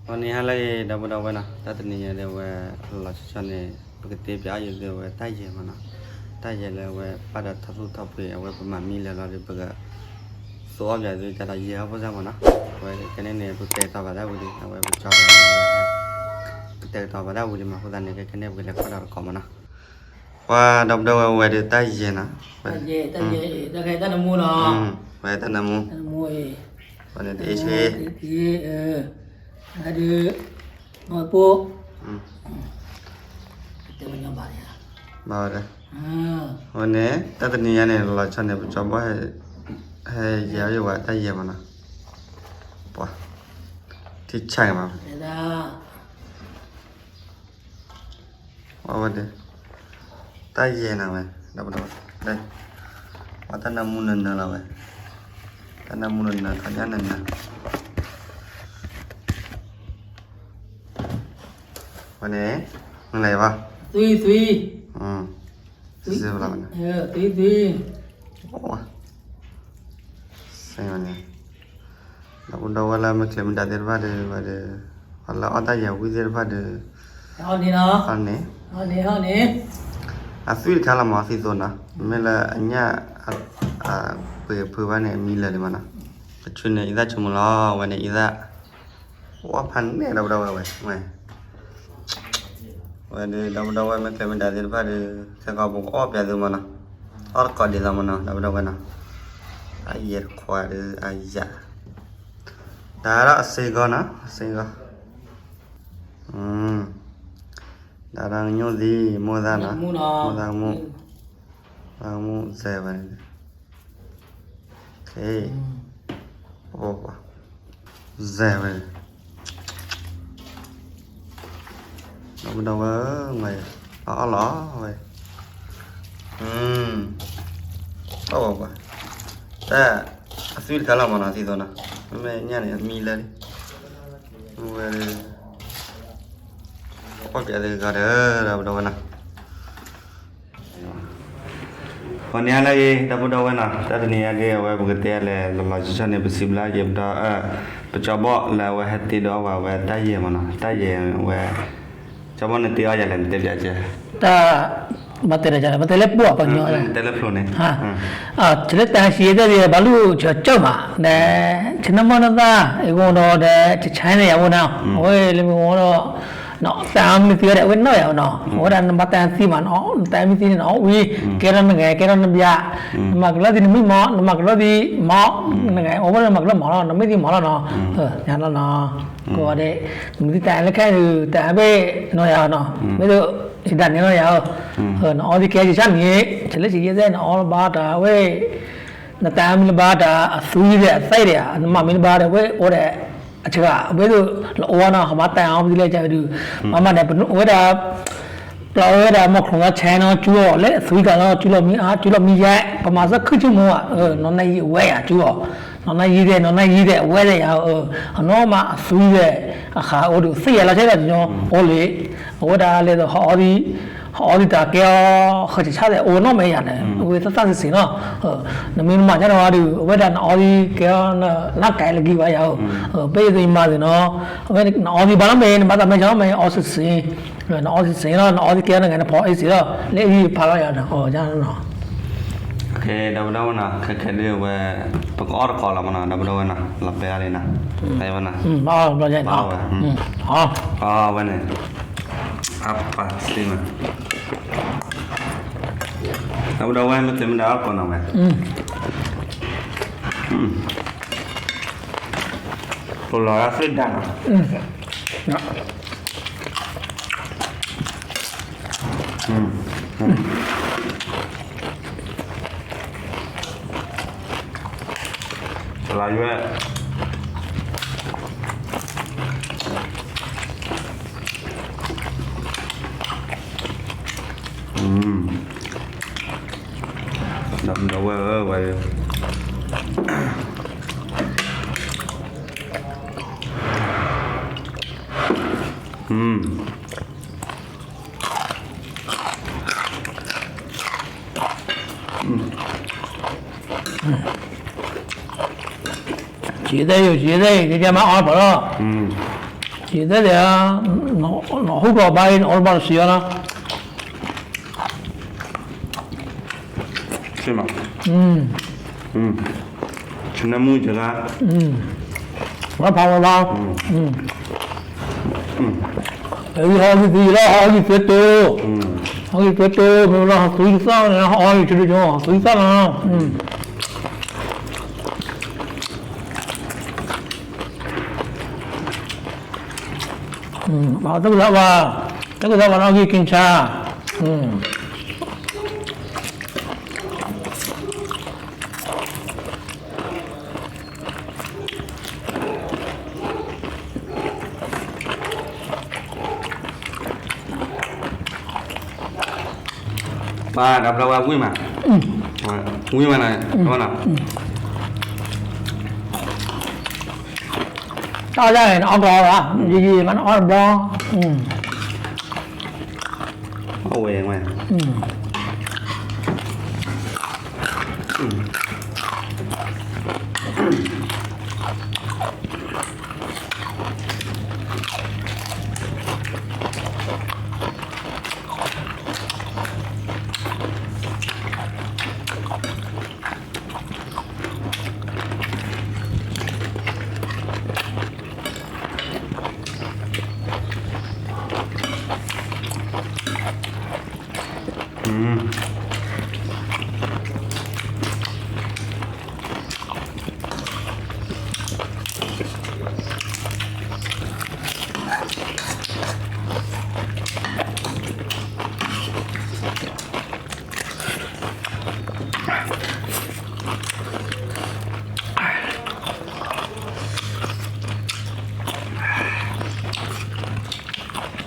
အန့ၣ်ဟါလၢအဂ့ၤ ဒီပုၢ်ဒီဝဲၢ်နီၤ, တၢ်တနံၤညါဒီး အဝဲလီၤဆီဆီန့ၣ် ပကတဲပၠးအီၤယသ့ဝဲတၢ်ယဲၢ်မးနီၤ, တၢ်ယဲၢ်လၢအဝဲပာ်ဒီးထီၣ်သူၣ်ထီၣ်ပှ့ၤ အဝဲပမၤမံလၢာ်လီၤဒီး ပကသူအီၣ်ပၠးသု ကဒီးယဲၢ်အီၣ်ဖိစၢ်မးနီၤ, အဝဲကဲန့ၣ်န့ၣ် ပကတဲာ်ကတီၤပာ်တၢ်ဝံၤလံ အဝဲပကၠီ ကတဲာ်ကတီၤပာ်တၢ်ဝံၤလံမး အဃိသတးန့ၣ် ကဲကဲန့ၣ် ပကလဲၤခီဒီးတကိးမးနီၤ, ပှၤဒီပုၢ်ဒီဝဲၢ်ဝဲဒီးတၢ်ယဲၢ်နီၤ, တၢ်ယဲၢ် တၢ်ယဲၢ် တၢ်ခဲတၢ်နၢမူနီၤ, ဝဲတၢ်နၢမူ တၢ်နၢမူအံၤ ပှၤန့ၣ်တအ့ၣ်ဆ့ အဒုး မ့ၢ်ပိၢ် တဲဝဲညီဘၣ်န့ၣ် ဘၣ်ဝဲဒၣ် အဝဲန့ၣ် တၢ်တနံၤညါန့ၣ် လီၤဆီန့ၣ် ပကၠီဘီ ဟဲယဲၢ်အီၣ်ယဝဲတၢ်ယဲၢ်မးနီၤ, ပှၤ ထံဆၢက့ၤမး အဝဲဒၣ် တၢ်ယဲၢ်နၤဝဲ ဒီပုၢ်ဒီဝဲၢ် ပှၤတၢ်နၢမူနၢၤနၢၤလီၤဝဲ, တၢ်နၢမူနၢၤနၢၤ ခီညါနၢၤနၢၤ ဝဲန့ၣ် မ့ၢ်လဲၤဘၣ် သွံ သွံ သွံ သွံ သွံ စ့ၢ်ဝဲန့ၣ် ဒီပုၢ်ဒီဝဲၢ်လၢမ့ၢ်ချ့မ့ၢ်ဒၣ်သ့ၣ်တဖၣ်ဒီး ဝဲဒီး ပှၤလၢအီၣ်တၢ်ယဲၢ်ဝံသ့ၣ်တဖၣ်ဒီး အီၣ်န့ၣ် အီၣ်န့ၣ် အသွံၣ်တခါလီၤမး သံသိနီၤ, မ့ၢ်လၢအညၣ် ပှ့ၤဖုဘၣ်န့ၣ် အမံလၢာ်လံမးနီၤ, အဆူန့ၣ် အံသၣ်ဆိကမိၣ်လီၤ ဝဲန့ၣ်အံသၣ် ဝဲဖးန့ၣ် ဒီပုၢ်ဒီဝဲၢ်ဝဲ ဝဲ ဝဲဒီး ဒီပုၢ်ဒီဝဲၢ်မ့ၢ်ချ့မ့ၢ်ဒၣ်သ့ၣ်တဖၣ်ဒီး ခဲကီးပကအီၣ်ပၠးသုမးနီၤ, အီၣ်တကိးဒ်သိးမးနီၤ ဒီပုၢ်ဒီဝဲၢ်နီၤ, အယဲၢ်တခွါဒီးအယၣ် တၢ်ဒီးအစ့ဂီၤနီၤ အစ့ဂီၤ, တၢ်ဒီးညိၣ်သံ မိၢ်သၣ်နီၤ မိၢ်သၣ်ကမူၣ် သၣ်ကမူၣ်စဲးဝဲန့ၣ် ကဲ ပှၤ စဲးဝဲ ဒီပုၢ်ဒီဝဲၢ် မ့ၢ် အီၣ်လီၤဝဲ အီၣ်ဝဲပှၤ တၢ် အသွံၣ်တခါလီၤမးနီၤ သံသိနီၤ မ့မ့ၢ်ညၣ်န့ၣ် အမံလၢာ်လံ ဝဲ ပီၢ်ပၠးသ့ၣ်တခါဒီး ဒီပုၢ်ဒီဝဲၢ်နီၤ ပှၤန့ၣ်ဟါလၢအဂ့ၤ ဒီပုၢ်ဒီဝဲၢ်နီၤ တၢ်တနံၤညါက့ၤ အဝဲပကတဲလဲၤလီၤလီၤဆီဆီန့ၣ် ပစံးဘျုးက့ၤပဒီ ပကၠီဘီၣ်လၢအဝဲဟဲတ့ဒီးအီၣ်ဝဲတၢ်ယဲၢ်မးနီၤ တၢ်ယဲၢ်ဝဲ ကၠီဘီၣ်န့ၣ်တ့အီၣ်ယၤလဲၣ် နတဲပျးကဲ တၢ် ဘၣ်တဲဒီး ဘၣ်တဲလၢပှၤပှၤကညီ တဲလၢဖျိန့ၣ် လၢတၢ်ဟဲစံးယဲၢ်သ့ၣ်ဒီး ဘၣ်လူၢ်ဆၢကၠၢၢ်မး ဒီး ဆနၢၣ်မီၢ်နီၢ်သၣ် အံၤဂီၢ်ဒီး ဒီး ဆဆါန့ၣ်ယၤအိၣ်နီၤ အဝဲလၢမ့ၢ်ဂီၢ်ဒီး တၢ်အါမနုၤသံဝဲဒၣ် အဝဲနီၢ်ယၤနီၤ အဝဲဒၣ်နဘၣ်တၢ်သံမးနီၤ နတၢ်အါမနုၤသံန့ၣ်နီၤ ဝံၤ ကဲထီၣ်နဂဲၤ ကဲထီၣ်နဘျါ နမၤကလၢသံနမံမီၢ် နမၤကလၢသံမီၢ် နဂဲၤ အဝဲဒၣ်နမၤကလၢမီၢ်လီၤ နမ့ၢ်သံမီၢ်လီၤနီၤ ညါလီၤနီၤ ကိးဂၤဒဲး နမ့ၢ်သံတၢ်လၢခဲအံၤ တၢ်ဘ့ၣ်နီၢ်ယၤနီၤ မ့ၢ်ဒ် ယတၢ်န့ၣ်နီၢ်ယၤဧၢ နအီသံကဲယဆၢမံၤ ဆဲးလၢဆံးယဲၢ်သ့ၣ် နအီလၢဘၣ်တၢ်ဝဲ နတၢ်မ့ၢ်လၢဘၣ်တၢ်အသွံဒီးအသဲဒီး နမၤမ့ၢ်လၢဘၣ်ဒီး ဝဲအိၣ်ဒီး အစှၤ အဝဲဒၣ်လၢအီနီၤ ဟးမၤတၢ်အီပသံလဲၣ်ကဒုး မၤမးန့ၣ် ပဝဲဒၣ် ပျီဝဲဒၣ်မီၢ်ချိၣ်လီၤ channel ကၠူအီၤ လၢအသွံကလီၤ ကၠူလီၤမံအါ ကၠူလီၤမံယဲၢ် ပမၤစၢၤခုၣ်ဆူၣ်မူဧါ နီၢ်နၢ်ယံၤအဝဲယၤကၠူအီၤ နီၢ်နၢ်ယံၤသ့ၣ် နီၢ်နၢ်ယံၤသ့ၣ် အဝဲသ့ၣ်ယၤ အနီၢ်မးအသွံသ့ၣ် အဃးအိၣ်ဒီးသ့ၣ်ယၤလီၤ ဆဲးဒီး အိၣ်လံ အဝဲဒၣ်လဲၤဒီး ဟးအီသံတၢ်ကဲအီၤ ဃၢၤဆံးဆါသ့ၣ် အိၣ်နီၢ်မဲာ်ယၤန့ၣ် အဝဲသ့ၣ်သၣ်စ့ၢ်စ့ၢ်နီၤ နမ့ၢ်နမၤကၢ်နီၤဒီး အဝဲဒၣ်နအီသံကဲအီၤ နလၢကဲလၢကံဘၣ်ယၤဧၢ ပယသ့ၣ်ယမၤသ့ၣ်နီၤ အဝဲနအီသံဘၣ်လီၤမ့ၢ် နဘၣ်သးမဲာ်ကၠီမ့ၢ် အီစ့ၢ်စ့ၢ် နအီစ့ၢ်စ့ၢ်လီၤ နအီသံကဲအီၤနဂဲၤ နဖီအ့ၣ်စ့ၢ်လီၤ လၢအံၤဖးလီၤယၤနီၤ အီယၤနီၤ ဒီပုၢ်ဒီဝဲၢ်နီၤ ခဲခဲဒ်ဝဲ ပကအီၣ်တကိးလီၤမနီၤ ဒီပုၢ်ဒီဝဲၢ်နီၤ လီၤပဲအါလံနီၤ ဝဲ ဝဲန့ၣ် အပၢ်သ့မး ဒီပုၢ်ဒီဝဲၢ်မ့ၢ်သ့မ့ၢ်ဒၣ်အီၣ်ကိးနီၤဝဲ ပလီၤဂာ်သ့ဒၣ်နီၤ ပလီၤယွဲ ဒီပုၢ်ဒီဝဲၢ်ဧၢ ဝဲ ဆံးသ့ၣ်ယိာ် ဆံးသ့ၣ်ယိာ် ကဲကဲမၤအီၣ်ပှၤလီၤ ယတဲလဲၣ်, နဟူကီၢ်ဘါအံၤ နအီၣ်တဘၣ်တစံးအီၤနီၤ. ဆ့မး, ဆ့နမူကဂၤ, ဝဲဖးဝဲဘၣ်, ဟီၣ်ဂံၢ်သံလီၤ, ဟီၣ်ဂံၢ်သွဲတိ, ဟီၣ်ဂံၢ်သွဲတိ, မ့ၢ်လီၤသွံသၣ်န့ၣ် ဟီၣ်ဂံၢ်သွဲတိ, သွံသၣ်လီၤ. တၢ်ကစီၣ်ဘၣ်, တၢ်ကစီၣ်ဘၣ်နီၣ်ဂံၢ်က့ၤဆါ, ပှၤဒီးဘျီဝဲဝံၣ်မး, ဝံၣ်မးနီၤ, တၢ်အီၣ်ဒၣ်န့ၣ် နအီၣ်ကီးဘၣ်, ယံာ်ယံာ်မးနအီၣ်တဘျီ, အဝဲဝဲ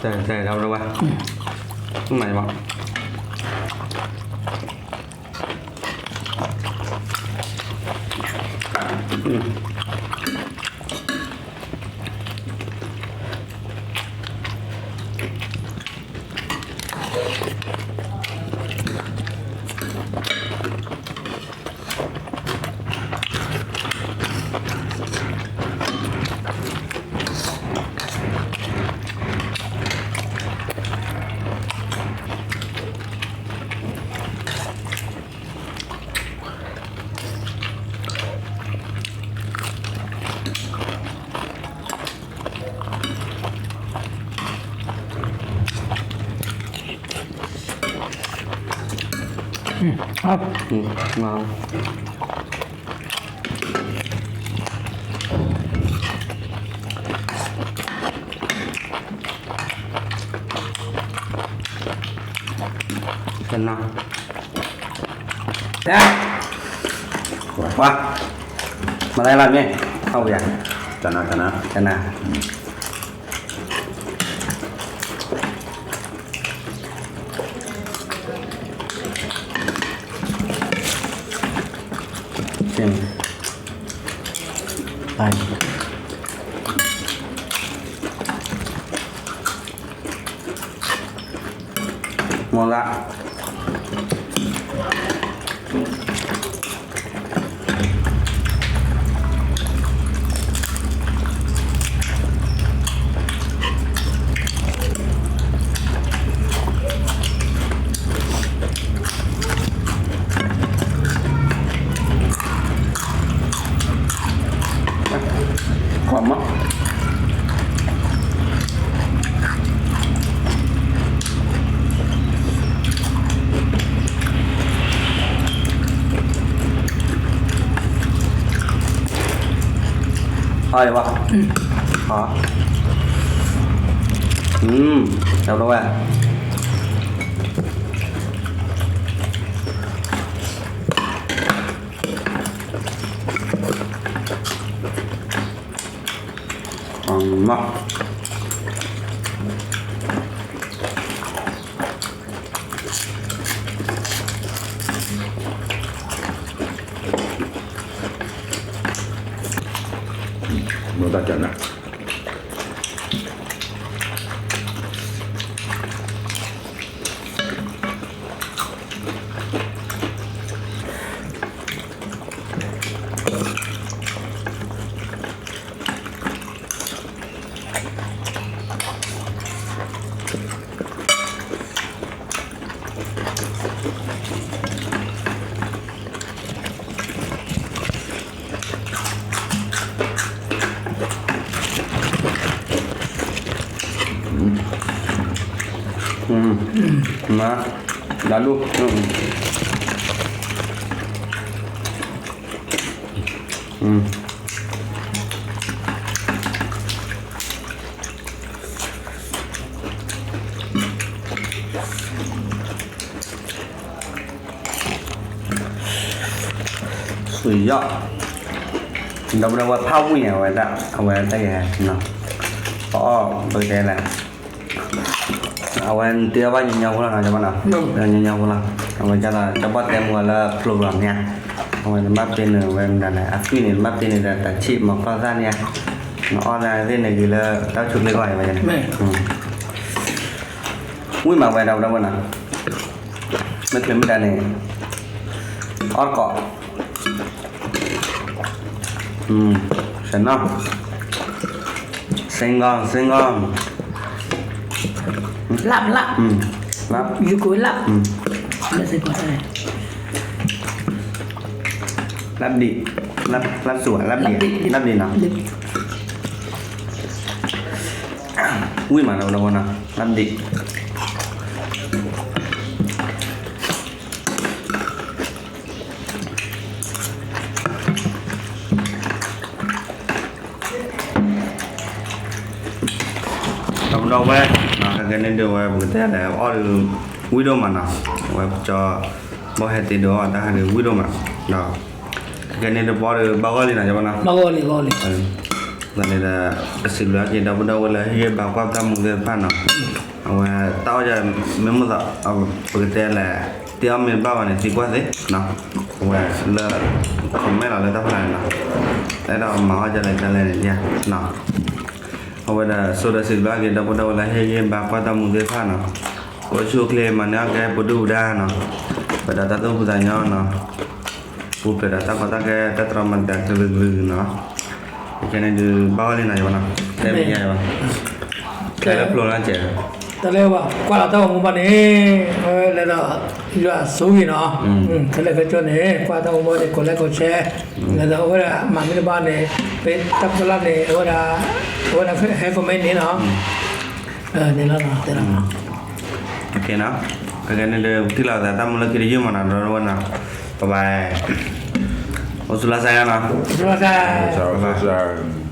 တဲတဲဒီးဝဲ, မၤဘၣ်. ကနၣ်, ပှၤ, မၤသးလၢမ့ၢ်, ဟီၣ်ဝဲယၤ, ကနၣ်, ကနၣ်, ကနၣ်. မ့ၢ်လၢ ကွၢ်မး, အီၣ်ယၤဘၣ်, အီၣ်, အီၣ်လီၤဝဲ, အီၣ်မး. မ့ၢ်တၢ်ကနၣ် အီၣ် မၤ ဒၣ်ဒိၣ် สุดยอด ဒီပုၢ်ဒီဝဲၢ်ဖးဝံၣ်န့ၣ် အဝဲဒၣ် အဝဲတၢ်ယဲ ပအီၣ်ပကတဲလဲၣ် အဝဲနတ့အီၣ်ဘၣ်ညီညီဖိလီၤနီၤ ကၠီဘီနီၤ ညီညီဖိလီၤ အဝဲကၢ်လီၤ ကၠီဘီတဲမူဝဲလၢ program န့ၣ် အဝဲနဘၣ်ပ့ၤန့ၢ်ဝဲမတၤလဲၣ် အသွံၣ်န့ၣ် နဘၣ်ပ့ၤန့ၢ်ဒီးတၢ်ဆံၣ်မၤကျီၢ်သၣ်န့ၣ် နအီၣ်သးသ့ၣ်န့ၣ်က့ၤလၢတၢ်ဆူၣ်ချ့ကီၢ်အံၤဝဲန့ၣ် ဝံၣ်မးဝဲဒီပုၢ်ဒီဝဲၢ်နီၤ မ့ၢ်ချ့မ့ၢ်တၢ်န့ၣ် အီၣ်တကိး ဆနီ စ့ၢ်ကီး စ့ၢ်ကီး လၢပ်လၢပ် လၢပ် ယူၤကိးလၢပ် လၢပ်ဒံး လၢပ်စူၤ လၢပ်ဒံး လၢပ်ဒံးနီၤ ဝံၣ်မးဒီပုၢ်ဒီဝဲၢ်နီၤ လၢပ်ဒံး ဒီပုၢ်ဒီဝဲၢ် ဟဲက့ၤန့ၣ်ဒုးဝဲ ပကတဲလဲၣ် အီၣ်ဒုး ဝံၣ်ဒိၣ်မးနီၤ အဝဲကၠီ ဘီၣ်ဟဲတ့ဒုးအီၣ်တၢ်ဟဲဒုးဝံၣ်ဒိၣ်မး ဒီး ဟဲက့ၤန့ၣ်ဒုးပအီၣ်ဒုး ဘၣ်ဂီၢ်လံနီၤ ကၠီဘီနီၤ ဘၣ်ဂီၢ်လံ ဘၣ်ဂီၢ်လံ ဒီးန့ၣ်ဒီး ပစံးဘျုးက့ၤဒီပုၢ်ဒီဝဲၢ်လၢဟ့ၣ်ဂံၢ်ဘါကွၢ်ပတၢ်မူသ့ၣ်တဖၣ်နီၤ အဝဲတၢ်အီၣ်ယၤမ့ၢ်မိၣ်သး ပကတဲလဲၣ် တ့အီၣ်မ့ၢ်တဘၣ်ဘၣ်န့ၣ် သံကွၢ်သ့နီၤ အဝဲလၢ comment လီၤလၢတၢ်ဖျါန့ၣ်နီၤ အဲၣ်ဒိးမၤအီၣ်ဒ်လဲၣ်ဒ်လဲၣ်န့ၣ် အဝဲဒၣ် ဆိဒီးစံးဘျုးက့ၤ ဒီပုၢ်ဒီဝဲၢ်လၢဟ့ၣ်ဂံၢ်ဘါကွၢ်တၢ်မူသ့ၣ်တဖၣ်နီၤ အိၣ်ဆူၣ်အိၣ်ချ့ မၤန့ၢ်အီၣ်ကဲပဒုၣ်ပဒါနီၤ ပဒၣ်တၢ်သူၣ်ဖှံသးညီနီၤ ပူၤဖျဲးဒီးတၢ်ကီတၢ်ခဲ တၢ်တြီမၤတၢ်ကလုာ်ကလုာ်နီၤ ခဲန့ၣ်ဒုး ဘၣ်ဂီၢ်လံနီၤ ယဘၣ်နီၤ တဲမ့ၢ်ယါဘၣ် တဲလၢဖျိလၢကဲး တၢ်လၢဘၣ် ကွၢ်လီၤတၢ်ဂီၤမူဘၣ်န့ၣ် အဝဲလဲၤဒီး ယွၤဆိဂ့ၤနီၤ တၢ်လၢခဲကၠိန့ၣ် ကွၢ်တၢ်ဂီၤမူဘၣ်န့ၣ် ကိးလဲကိးဆဲး လဲၤဒီးအဝဲဒၣ်မၤမ့ၢ်တဘၣ်န့ၣ် ပတၢ်ဖျါန့ၣ် အဝဲဒၣ် အဝဲဒၣ်ဟဲ comment န့ၣ်နီၤ န့ၣ်လီၤနီၤ တဲလီၤနီၤ ခဲန့ၣ်ဒုး ပထံၣ်လိာ်သးတၢ်မူလၢခံတယုၢ်မးနီၤ ဒီပုၢ်ဒီဝဲၢ်နီၤ bye bye အိၣ်ဆူၣ်လၢ်စၢ်ယါနီၤ အိၣ်ဆူၣ်လၢ်စၢ်